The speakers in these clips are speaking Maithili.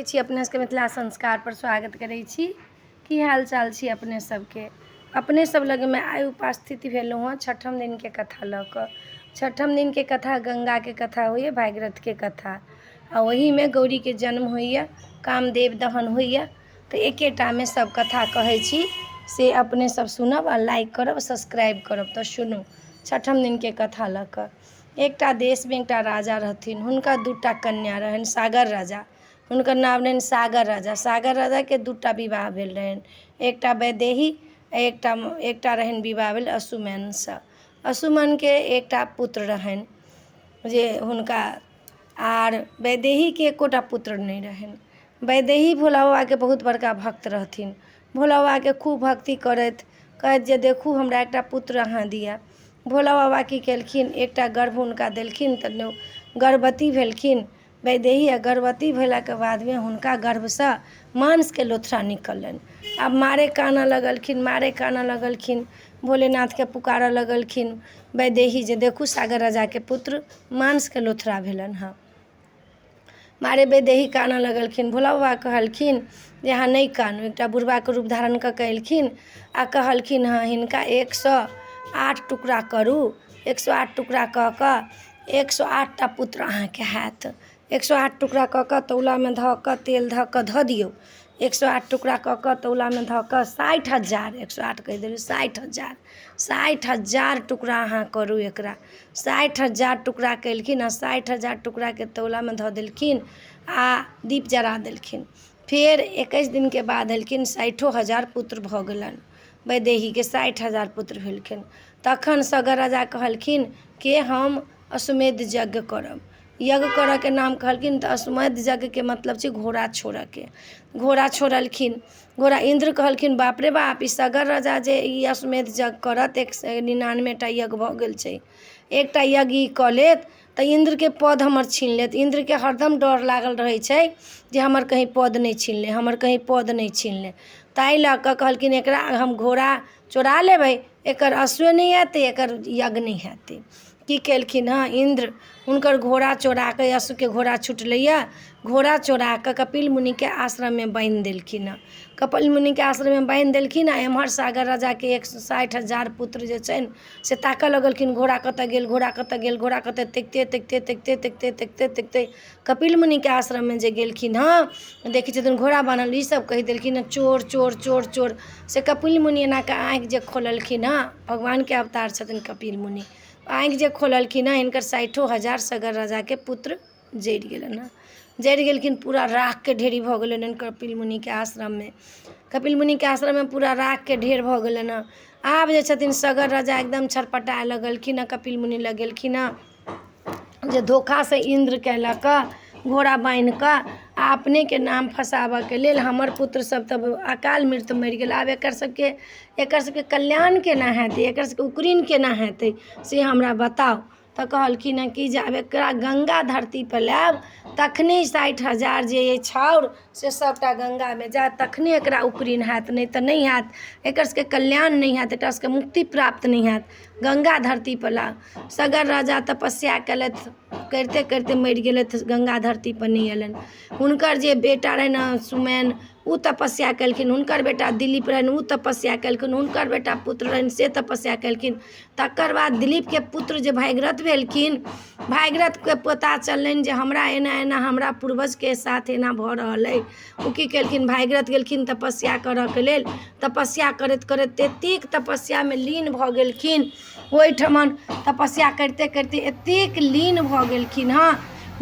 छी अपने सबके मिथिला संस्कारपर स्वागत करै छी। की हाल चाल छी अपने सबके? अपने सब लगमे आइ उपस्थित भेलहुँ हँ छठम दिनके कथा लऽ कऽ। छठम दिनके कथा गङ्गाके कथा होइए, भागीरथके कथा, आ ओहीमे गौरीके जन्म होइए, कामदेव दहन होइए। तऽ एकेटामे सब कथा कहै छी, से अपने सब सुनब आ लाइक करब, सब्सक्राइब करब। तऽ सुनू छठम दिनके कथा लऽ कऽ। एकटा देशमे एकटा राजा रहथिन, हुनका दूटा कन्या रहनि। सागर राजा हुनकर नाम रहनि। सागर राजा, सागर राजाके दूटा विवाह भेल रहनि, एकटा वैदेही, एकटा एकटा रहनि विवाह भेल असुमनसँ। असुमनके एकटा पुत्र रहनि जे हुनका, आर वैदेहीके एकोटा पुत्र नहि रहनि। वैदेही भोला बाबाके बहुत बड़का भक्त रहथिन। भोला बाबाके खूब भक्ति करथि, कहथि जे देखू हमरा एकटा पुत्र अहाँ दिअ। भोला बाबा की केलखिन? एकटा गर्भ हुनका देलखिन। तऽ गर्भवती भेलखिन वैदेही, आ गर्भवती भेलाके बादमे हुनका गर्भसँ मांसके लोथरा निकललनि। आब मारे कानऽ लगलखिन, मारे कानऽ लगलखिन, भोलेनाथके पुकारऽ लगलखिन वैदेही जे देखू सागर राजाके पुत्र मांसके लोथरा भेलनि हँ। मारे वैदेही कानऽ लगलखिन। भोला बाबा कहलखिन जे अहाँ नहि कानू। एकटा बुढ़बाके रूप धारण कऽ कऽ एलखिन आ कहलखिन हँ, हिनका 108 टुकड़ा करू, 108 टुकड़ा कऽ कऽ 108टा पुत्र अहाँके हैत। 108 टुकड़ा कऽ कऽ तौलामे धऽ कऽ तेल धऽ कऽ धऽ दियौ। 108 टुकड़ा कऽ कऽ तौलामे धऽ कऽ 60,000, 108 कहि देलहुँ, 60,000, 60,000 टुकड़ा अहाँ करू एकरा। 60,000 टुकड़ा केलखिन आ 60,000 टुकड़ाके तौलामे धऽ देलखिन आ दीप जरा देलखिन। फेर 21 दिनके बाद एलखिन, 60,000 पुत्र भऽ गेलनि वैदेहीके, 60,000 पुत्र भेलखिन। तखन सगर राजा कहलखिन कि हम अश्वमेध यज्ञ करब। यज्ञ करऽके नाम कहलखिन तऽ अश्वमेध यज्ञके मतलब छै घोड़ा छोड़ऽके। घोड़ा छोड़लखिन घोड़ा। इन्द्र कहलखिन बाप रे बाप, ई सगर राजा जे ई अश्वमेध यज्ञ करत, 199टा यज्ञ भऽ गेल छै, एकटा यज्ञ ई कऽ लेत तऽ इन्द्रके पद हमर छीन लेत। इन्द्रके हरदम डर लागल रहै छै जे हमर कहीँ पद नहि छीन ले, हमर कहीँ पद नहि छीन ले। ताहि लऽ कऽ कहलखिन एकरा हम घोड़ा चोरा लेबै, एकर अश्वे नहि अयतै, एकर यज्ञ नहि हेतै। की केलखिन हँ इन्द्र? हुनकर घोड़ा चोरा कऽ, अश्वके घोड़ा छुटलैए, घोड़ा चोरा कऽ कपिल मुनिके आश्रममे बान्हि देलखिन हँ। कपिल मुनिके आश्रममे बान्हि देलखिन आ एम्हर सागर राजाके 160,000 पुत्र जे छनि से ताकऽ लगलखिन, घोड़ा कतऽ गेल, घोड़ा कतऽ गेल, घोड़ा कतऽ। तकिते तकिते तकिते तकिते तकिते तकिते कपिल मुनिके आश्रममे जे गेलखिन हँ, देखै छथिन घोड़ा बान्हल। ईसभ कहि देलखिन हँ, चोर चोर चोर चोर। से कपिल मुनि एना कऽ आँखि जे खोललखिन हँ, भगवानके अवतार छथिन कपिल मुनि, आँखि जे खोललखिन हँ, हिनकर 60,000 सगर राजाके पुत्र जरि गेलनि हँ, जरि गेलखिन। पूरा राखके ढेरी भऽ गेलनि कपिल मुनिके आश्रममे। कपिल मुनिके आश्रममे पूरा राखके ढेर भऽ गेलनि हँ। आब जे छथिन सगर राजा एकदम छटपटाए लगलखिन हँ। कपिल मुनि लग गेलखिन हँ जे धोखासँ इन्द्र कयलक घोड़ा बान्हि कऽ आ अपनेके नाम फँसाबयके लेल, हमर पुत्रसभ तऽ अकाल मृत्यु मरि गेल, आब एकर सबके कल्याण केना हेतै, एकर सबके उपनयन केना हेतै, से हमरा बताउ। तऽ कहलखिन हँ कि जे आब एकरा गङ्गा धरतीपर लायब तखने 60,000 जे अइ छाउर से सभटा गङ्गामे जायत, तखने एकरा उपनयन हैत, नहि तऽ नहि हैत, एकर सबके कल्याण नहि हैत, एकरा सबके मुक्ति प्राप्त नहि हैत, गङ्गा धरतीपर लाउ। सगर राजा तपस्या केलथि, करिते करिते मरि गेलथि, गङ्गा धरतीपर नहि अयलनि। हुनकर जे बेटा रहनि सुमैन, ओ तपस्या केलखिन। हुनकर बेटा दिलीप रहनि, ओ तपस्या केलखिन। हुनकर बेटा पुत्र रहनि, से तपस्या केलखिन। तकर बाद दिलीपके पुत्र जे भागीरथ भेलखिन, भागीरथके पता चललनि जे हमरा एना एना हमरा पूर्वजके साथ एना भऽ रहल अइ। ओ की केलखिन? भागीरथ गेलखिन तपस्या करयके लेल। तपस्या करैत करैत एतेक तपस्यामे लीन भऽ गेलखिन, ओहिठमन तपस्या करिते करिते एतेक लीन भऽ गेलखिन हँ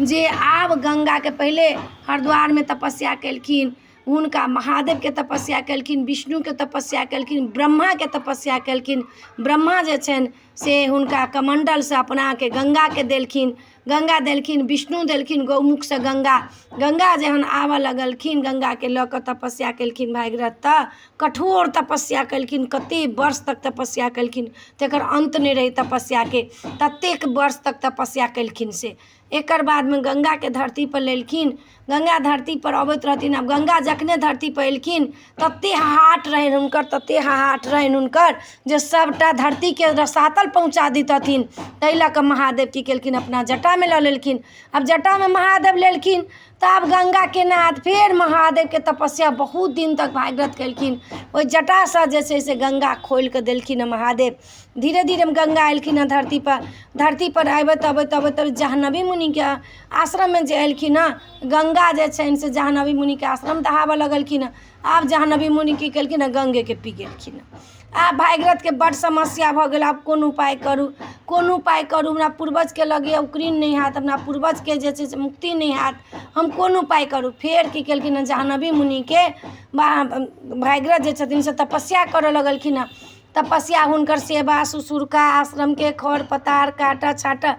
जे आब गङ्गाके, पहिले हरिद्वारमे तपस्या केलखिन, हुनका महादेवके तपस्या केलखिन, विष्णुके तपस्या केलखिन, ब्रह्माके तपस्या केलखिन। ब्रह्मा जे छनि से हुनका कमण्डलसँ अपनाके गङ्गाके देलखिन, गङ्गा देलखिन, विष्णु देलखिन गौमुखसँ गङ्गा। गङ्गा जहन आबय लगलखिन, गङ्गाके लऽ कऽ तपस्या केलखिन भागीरथ। तऽ कठोर तपस्या केलखिन, कतेक वर्ष तक तपस्या केलखिन तकर अन्त नहि रहै तपस्याके, ततेक वर्ष तक तपस्या केलखिन। से एकर बादमे गङ्गाके धरतीपर लेलखिन। गङ्गा धरतीपर अबैत रहथिन। आब गङ्गा जखने धरतीपर एलखिन, ततेक हाहाट रहनि हुनकर, ततेक हाहाट रहनि हुनकर जे सभटा धरतीके रसातल रसातल पहुँचा दितथिन। ताहि लऽ कऽ महादेव की केलखिन, अपना जटामे लऽ लेलखिन। आब जटामे महादेव लेलखिन तऽ आब गंगा केना आयत? फेर महादेवके तपस्या बहुत दिन तक भागीरथ केलखिन। ओहि जटासँ जे छै से गंगा खोलि कऽ देलखिन हँ महादेव। धीरे धीरे गंगा एलखिन हँ धरतीपर। धरतीपर अबैत अबैत अबैत अबैत जाह्नवी मुनिके आश्रममे जे एलखिन हँ, गंगा जे छनि से जाह्नवी मुनिके आश्रम दहाबऽ लगलखिन हँ। आब जाह्नवी मुनि की केलखिन हँ, गंगेके पी गेलखिन हँ। आब भागीरथके बड्ड समस्या भऽ गेल। आब कोन उपाय करू, कोन उपाय करू? हमरा पूर्वजके लगैए उकरीन नहि हैत, हमरा पूर्वजके जे छै से मुक्ति नहि हैत, हम कोन उपाय करू? फेर की केलखिन हँ, जाह्नवी मुनिके भागीरथ जे छथिन से तपस्या करय लगलखिन हँ। तपस्या हुनकर सेवा ससुरका आश्रमके खर पतवार काटऽ छाँटऽ,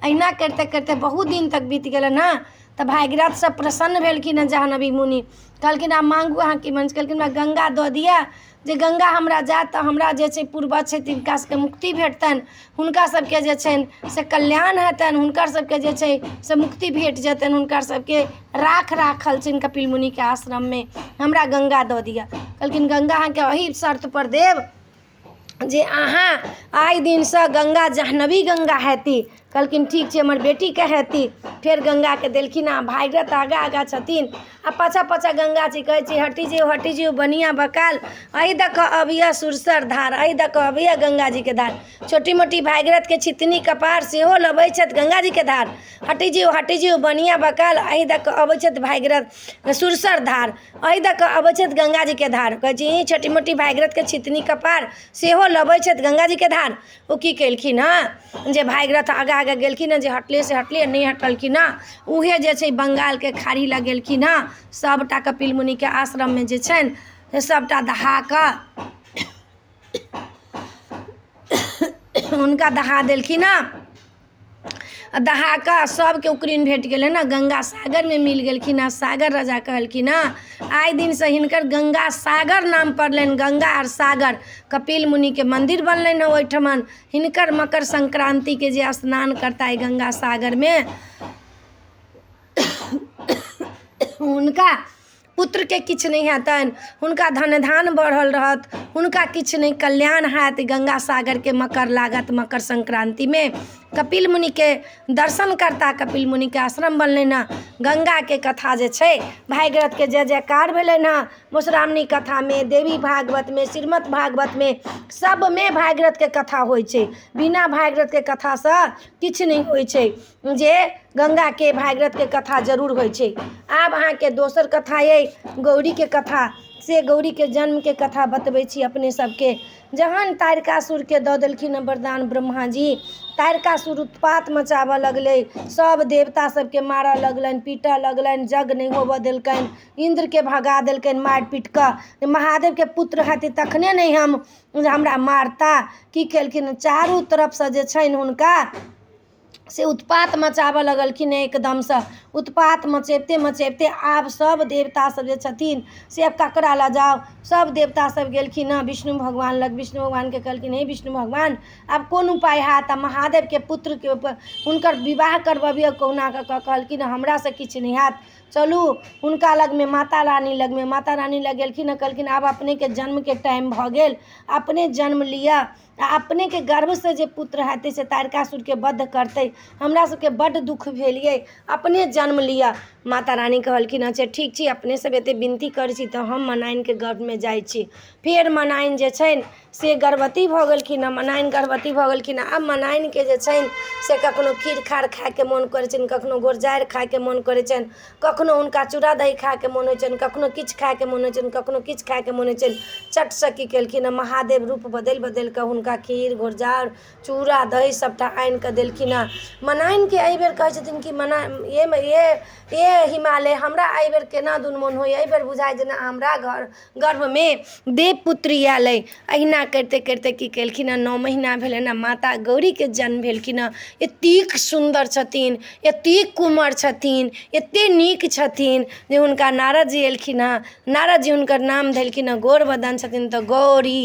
अहिना करिते करिते बहुत दिन तक बीत गेलनि हँ। तऽ भागीरथसँ प्रसन्न भेलखिन हँ जाह्नवी मुनि। कहलखिन आब माँगू, अहाँ की मन? कहलखिन हमरा गंगा दऽ दिअ, जे गंगा हमरा जायत तऽ हमरा जे छै पूर्वज छै तिनका सभके मुक्ति भेटतनि, हुनका सभके जे छनि से कल्याण हेतनि, हुनकर सभके जे छै से मुक्ति भेट जेतनि, हुनकर सभके राख राखल छनि कपिल मुनिके आश्रममे, हमरा गंगा दऽ दिअ। कहलखिन गंगा अहाँके एही शर्तपर देब जे अहाँ आइ दिनसँ गंगा जाह्नवी गंगा हेती। कहलखिन ठीक छै, हमर बेटीके हेती। फेर गंगाके देलखिन। आ भागीरथ आगाँ आगाँ छथिन आ पाछाँ पाछाँ गंगा जी। कहै छी, हटि जियौ हटि जियौ बनिआ बकाल, एहि दऽ कऽ अबैए सुरसर धार, एहि दऽ कऽ अबैए गंगाजीके धार। छोटी मोटी भागीरथके छितनी कपार, सेहो लबै छथि गंगाजीके धार। हटि जियौ हटि जियौ बनिआ बकाल, एहि दऽ कऽ अबै छथि भागीरथ सुरसर धार, एहि दऽ कऽ अबै छथि गंगाजीके धार। कहै छी, छोटी मोटी भागीरथके छितनी कपार, सेहो लबै छथि गंगाजीके धार। ओ की केलखिन हँ जे भागीरथ आगाँ आगाँ गेलखिन हँ, जे हटले से हटले नहि हटलखिन हँ, उएह जे छै बंगालके खाड़ी लग गेलखिन हँ। सभटा कपिल मुनिके आश्रममे जे छनि से सभटा दहा कऽ हुनका दहा देलखिन हँ। आ दहा कऽ सभके उकरीन भेट गेलनि हँ, गंगा सागरमे मिल गेलखिन हँ। सागर राजा कहलखिन हँ, आइ दिनसँ हिनकर गंगा सागर नाम पड़लनि। गंगा आर सागर कपिल मुनिके मन्दिर बनलनि हँ ओहिठमन। हिनकर मकर संक्रान्तिके जे स्नान करता एहि गंगा सागरमे, हुनका पुत्रके किछु नहि हेतनि, हुनका धन धान बढ़ल रहत, हुनका किछु नहि कल्याण हैत। गंगा सागरके मकर लागत मकर संक्रान्तिमे, कपिल मुनिके दर्शन करता। कपिल मुनिके आश्रम बनलनि हँ। गंगाके कथा जे छै, भागीरथके जय जयकार भेलनि हँ। मधुश्रावणी कथामे, देवी भागवतमे, श्रीमद् भागवतमे, सभमे भागीरथके कथा होइ छै। बिना भागीरथके कथासँ किछु नहि होइ छै, जे गंगाके भागीरथके कथा जरूर होइ छै। आब अहाँके दोसर कथा अइ गौरीके कथा। से गौरीके जन्मके कथा बतबै छी अपने सबके। जहन तारकासुरके दऽ देलखिन हँ वरदान ब्रह्माजी, तारकासुर उत्पात मचाबऽ लगलै, सभ देवता सभके मारऽ लगलनि, पीटऽ लगलनि, यज्ञ नहि होबऽ देलकनि, इन्द्रके भगा देलकनि मारि पीट कऽ। महादेवके पुत्र हेतै तखने ने हम हमरा मारता। की केलखिन, चारू तरफसँ जे छनि हुनका से उत्पात मचाबऽ लगलखिन। एकदमसँ उत्पात मचबिते मचबिते आब सभ देवता सभ जे छथिन से आब ककरा लग जाउ? सभ देवता सभ गेलखिन हँ विष्णु भगवान लग। विष्णु भगवानके कहलखिन, हे विष्णु भगवान, आब कोन उपाय हैत? आ महादेवके पुत्रके हुनकर विवाह करबबियौ कहुना कऽ। कहलखिन हमरासँ किछु नहि हैत, चलू हुनका लगमे, माता रानी लगमे। माता रानी लग गेलखिन हँ, कहलखिन आब अपनेके जन्मके टाइम भऽ गेल, अपने जन्म लिअ आ अपनेके गर्भसँ जे पुत्र हेतै से तारकासुरके वध करतै। हमरा सभके बड्ड दुःख भेल ये, अपने जन्म लिअ। माता रानी कहलखिन अच्छा ठीक छै, अपने सब एते विनती करै छी तऽ हम मनाइनके गर्भमे जाइ छी। फेर मनाइन जे छनि से गर्भवती भऽ गेलखिन हँ। मनाइन गर्भवती भऽ गेलखिन हँ। आब मनाइनके जे छनि से कखनो खीर खार खायके मोन करै छनि, कखनो गोरजारि खायके मोन करै छनि, कखनो हुनका चूड़ा दही खायके मोन होइ छनि, कखनो किछु खायके मोन होइ छनि, कखनो किछु खायके मोन होइ छनि। चटसँ की केलखिन हँ, महादेव रूप बदलि बदलि कऽ हुनका खीर घोरजाउर चूड़ा दही सभटा आनि कऽ देलखिन हँ। मनाइनके एहिबेर कहै छथिन कि मना ये ये ये हिमालय, हमरा एहिबेर केना दुन मोन होइए, एहिबेर बुझाइ जेना हमरा घर गर्भमे देवपुत्री आयल अइ। अहिना करिते करिते की केलखिन हँ, 9 महीना भेलनि हँ, माता गौरीके जन्म भेलखिन हँ। एतेक सुन्दर छथिन, एतेक कुमर छथिन, एतेक नीक छथिन जे हुनका नारद जी एलखिन हँ। नारद जी हुनकर नाम धेलखिन हँ, गोर बदन छथिन तऽ गौरी,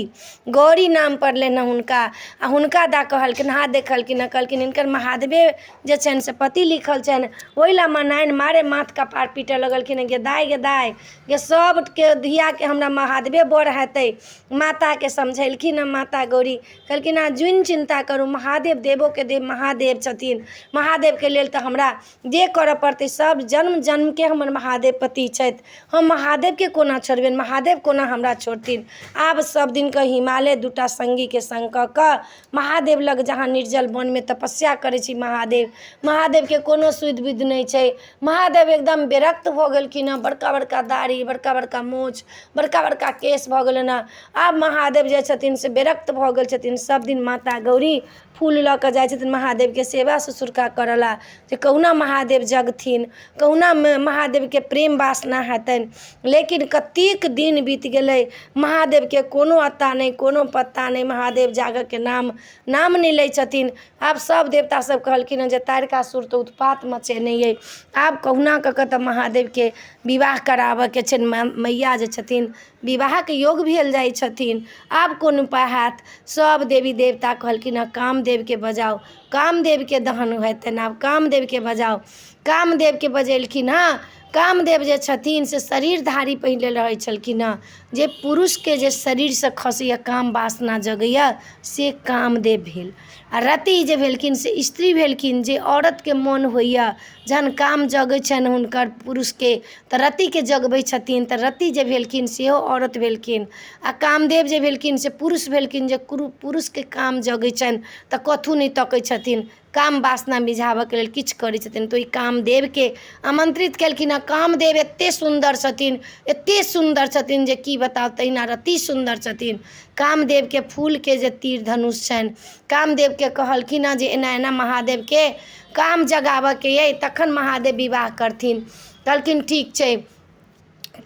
गौरी नाम पड़लनि हँ। हुनका आ हुनका दऽ कहलखिन हाथ देखलखिन हँ, कहलखिन हिनकर महादेवे जे छनि से पति लिखल छनि। ओहि लए मनाइन मारे माथ कपार पीटऽ लगलखिन हँ, गे दाय गे दाय गे, सबके धियाके हमरा महादेवे बर हेतै। माताके समझेलखिन हँ माता गौरी, कहलखिन अहाँ जुनि चिन्ता करू, महादेव देवोके देव महादेव छथिन। महादेवके लेल तऽ हमरा जे करऽ पड़तै सब जन्म जन्मके हमर महादेव पति छथि, हम महादेवके कोना छोड़बनि, महादेव कोना हमरा छोड़थिन। आब सब दिनके हिमालय दूटा सङ्गीके सङ्ग कऽ कऽ महादेव लग जहाँ निर्जल वनमे तपस्या करै छी महादेव, महादेवके कोनो सुधि बुधि नहि छै। महादेव एकदम विरक्त भऽ गेलखिन हँ, बड़का बड़का दाढ़ी, बड़का बड़का मोछ, बड़का बड़का केश भऽ गेलनि हँ। आब महादेव जे छथिन से विरक्त भऽ गेल छथिन। सब दिन माता गौरी फूल लऽ कऽ जाइ छथिन महादेवके सेवा ससुरका करऽ लए, जे कहुना महादेव जगथिन, कहुना महादेवके प्रेम वासना हेतनि। लेकिन कतेक दिन बीत गेलै, महादेवके कोनो अता नहि, कोनो पत्ता नहि, महादेव जागऽके नाम नाम नहि लै छथिन। आब सब देवता सब कहलखिन हँ जे तारकासुर तऽ उत्पात मचेने अइ, आब कहुना कऽ कऽ तऽ महादेवके विवाह कराबऽके छनि। मैया जे छथिन विवाहके योग भेल जाइ छथिन, आब कोन उपाय हैत? सब देवी देवता कहलखिन हँ कामदेवके बजाउ, कामदेवके दहन हेतनि, आब कामदेवके बजाउ। कामदेवके बजेलखिन हँ। कामदेव जे छथिन से शरीरधारी पहिले रहै छलखिन हँ। जे पुरुषके जे शरीरसँ खसैए काम वासना जगैए से कामदेव भेल, आओर रति जे भेलखिन से स्त्री भेलखिन। जे औरतके मोन होइए जहन काम जगै छनि हुनकर पुरुषके तऽ रतिके जगबै छथिन, तऽ रति जे भेलखिन सेहो औरत भेलखिन, आओर कामदेव जे भेलखिन से पुरुष भेलखिन। जे पुरुषके काम जगै छनि तऽ कथू नहि तकै छथिन, काम वासना मिझाबऽके लेल किछु करै छथिन। तऽ ओहि कामदेवके आमन्त्रित केलखिन हँ। कामदेव एते सुन्दर छथिन, एते सुन्दर छथिन जे की बताउ, तहिना रति सुन्दर छथिन। कामदेवके फूलके जे तीर धनुष छनि, कामदेवके कहलखिन हँ जे एना एना महादेवके काम जगाबऽके अइ तखन महादेव विवाह करथिन। कहलखिन ठीक छै,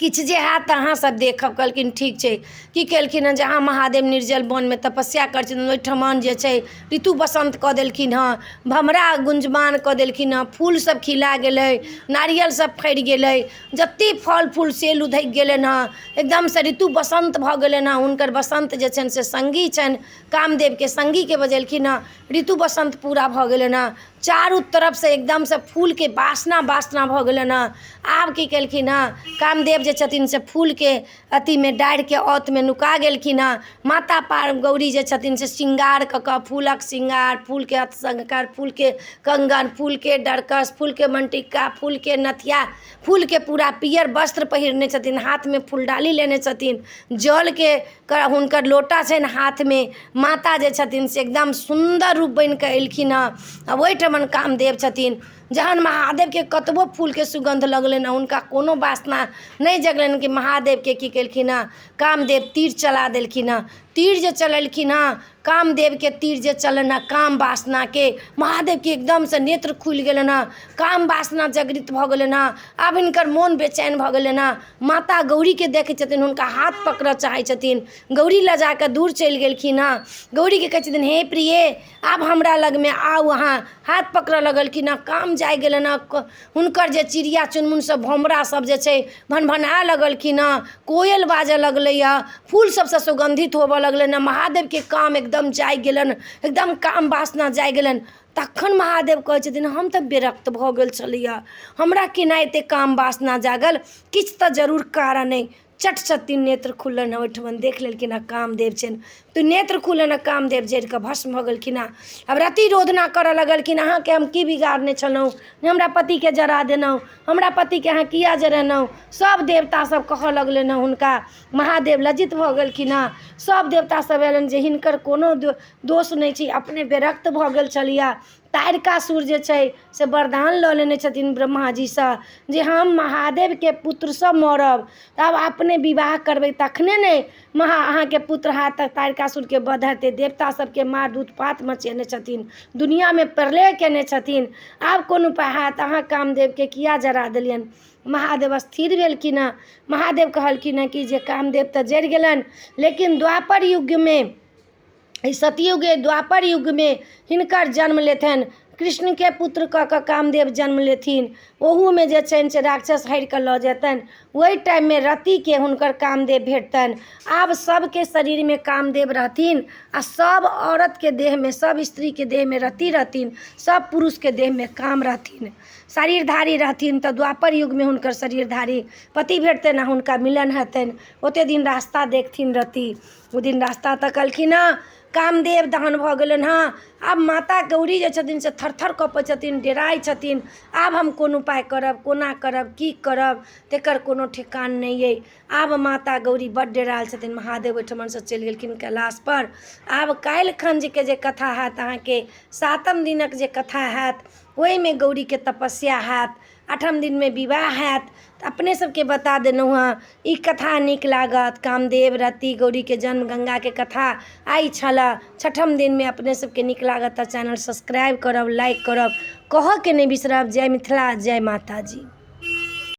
किछु जे हैत तऽ अहाँसब देखब। कहलखिन ठीक छै। की केलखिन हँ, जहाँ महादेव निर्जल वनमे तपस्या करै छथिन ओहिठमन जे छै ऋतु बसन्त कऽ देलखिन हँ, भमरा गुञ्जमान कऽ देलखिन हँ, फूल सब खिला गेलै, नारियल सब फड़ि गेलै, जते फल फूल से लुधकि गेलनि हँ, एकदमसँ ऋतु बसन्त भऽ गेलनि हँ। हुनकर बसन्त जे छनि से सङ्गी छनि, कामदेवके सङ्गीके बजेलखिन हँ। ऋतु बसन्त पूरा भऽ गेलनि हँ, चारू तरफसँ एकदमसँ फूलके वासना वासना भऽ गेलनि हँ। आब की केलखिन हँ, कामदेव जे छथिन से फूलके अथीमे डारिके औतमे नुका गेलखिन हँ। माता पार गौरी जे छथिन से श्रृंगार कऽ कऽ फूलक श्रृंगार, फूलके अत्सङ्कार, फूलके कङ्गन, फूलके डरकस, फूलके मनटिक्का, फूलके नथिया, फूलके पूरा पियर वस्त्र पहिरने छथिन, हाथमे फुलडाली लेने छथिन, जलके हुनकर लोटा छनि हाथमे। माता जे छथिन से एकदम सुन्दर रूप बनिकऽ एलखिन हँ। आओर ओहिठमन कामदेव छथिन। जहन महादेवके कतबो फूलके सुगन्ध लगलनि हँ, हुनका कोनो वासना नहि जगलनि कि महादेवके की केलखिन हँ, कामदेव तीर चला देलखिन हँ। तीर जे चलेलखिन हँ, कामदेवके तीर जे चललनि हँ, काम वासनाके महादेवके एकदमसँ नेत्र खुलि गेलनि हँ, काम वासना जागृत भऽ गेलनि हँ। आब हिनकर मोन बेचैन भऽ गेलनि हँ। माता गौरीके देखै छथिन, हुनका हाथ पकड़ऽ चाहै छथिन। गौरी लजाकऽ दूर चलि गेलखिन हँ। गौरीके कहै छथिन हे प्रिय, आब हमरा लगमे आउ अहाँ। हाथ पकड़ऽ लगलखिन हँ, काम जागि गेलनि हँ। हुनकर जे चिड़िया चुनमुन सब भमरा सब जे छै भनभनाय लगलखिन हँ, कोयल बाजऽ लगलै हँ, फूल सबसँ सुगन्धित होबऽ लगलनि हँ। महादेवके काम एकदम जागि गेलनि, एकदम काम वासना जागि गेलनि। तखन महादेव कहै छथिन हम तऽ विरक्त भऽ गेल छलियै, हमरा केना एते काम वासना जागल, किछु तऽ जरूर कारण अइ। चटसँ तीन नेत्र खुललनि हँ, ओहिठमन देख लेलखिन हँ कामदेव छनि। तऽ नेत्र खुललनि हँ, कामदेव जरिकऽ भस्म भऽ गेलखिन हँ। आब रति रोदना करऽ लगलखिन, अहाँके हम की बिगाड़ने छलहुँ जे हमरा पतिके जरा देलहुँ, हमरा पतिके अहाँ किया जरेलहुँ? सब देवता सब कहऽ लगलनि हँ हुनका। महादेव लज्जित भऽ गेलखिन हँ। सब देवता सब अयलनि जे हिनकर कोनो दोष नहि छै, अपने विरक्त भऽ गेल छलियै। तारकासुर जे छै से वरदान लऽ लेने छथिन ब्रह्माजीसँ जे हम महादेवके पुत्रसँ मरब। तब अपने विवाह करबै तखने ने महा अहाँके पुत्र हैत तऽ तारकासुरके वध हेतै। देवता सबके मारि उत्पात मचेने छथिन, दुनिआँमे प्रलय केने छथिन। आब कोन उपाय हैत? अहाँ कामदेवके किया जरा देलियनि? महादेव स्थिर भेलखिन हँ। महादेव कहलखिन हँ कि जे कामदेव तऽ जरि गेलनि, लेकिन द्वापर युगमे, ई सतयुग द्वापर युगमे हिनकर जन्म लेतनि। कृष्णके पुत्र कऽ कऽ कामदेव जन्म लेथिन। ओहूमे जे छनि से राक्षस हरि कऽ लऽ जेतनि, ओहि टाइममे रतिके हुनकर कामदेव भेटतनि। आब सभके शरीरमे कामदेव रहथिन आ सभ औरतके देहमे, सभ स्त्रीके देहमे रति रहथिन, सभ पुरुषके देहमे काम रहथिन, शरीरधारी रहथिन। तऽ द्वापर युगमे हुनकर शरीरधारी पति भेटतनि आ हुनका मिलन हेतनि। ओतेक दिन रास्ता देखथिन रति। ओ दिन रास्ता तकलखिन हँ, कामदेव दहन भऽ गेलनि हँ। आब माता गौरी जे छथिन से थर थर कँपै छथिन, डेराइ छथिन। आब हम कोन उपाय करब, कोना करब, की करब, तकर कोनो ठेकान नहि अइ। आब माता गौरी बड्ड डेरायल छथिन। महादेव ओहिठमनसँ चलि गेलखिन कैलाशपर। आब काल्हि खनके जे कथा हैत, अहाँके सातम दिनक जे कथा हैत, ओहिमे गौरीके तपस्या हैत, आठम दिनमे विवाह हैत। तऽ अपने सबके बता देलहुँ हँ। ई कथा नीक लागत? कामदेव, रति, गौरीके जन्म, गंगाके कथा आइ छलऽ छठम दिनमे। अपने सबके नीक लागत तऽ चैनल सब्सक्राइब करब, लाइक करब, कहऽके नहि बिसरब। जय मिथिला, जय माताजी।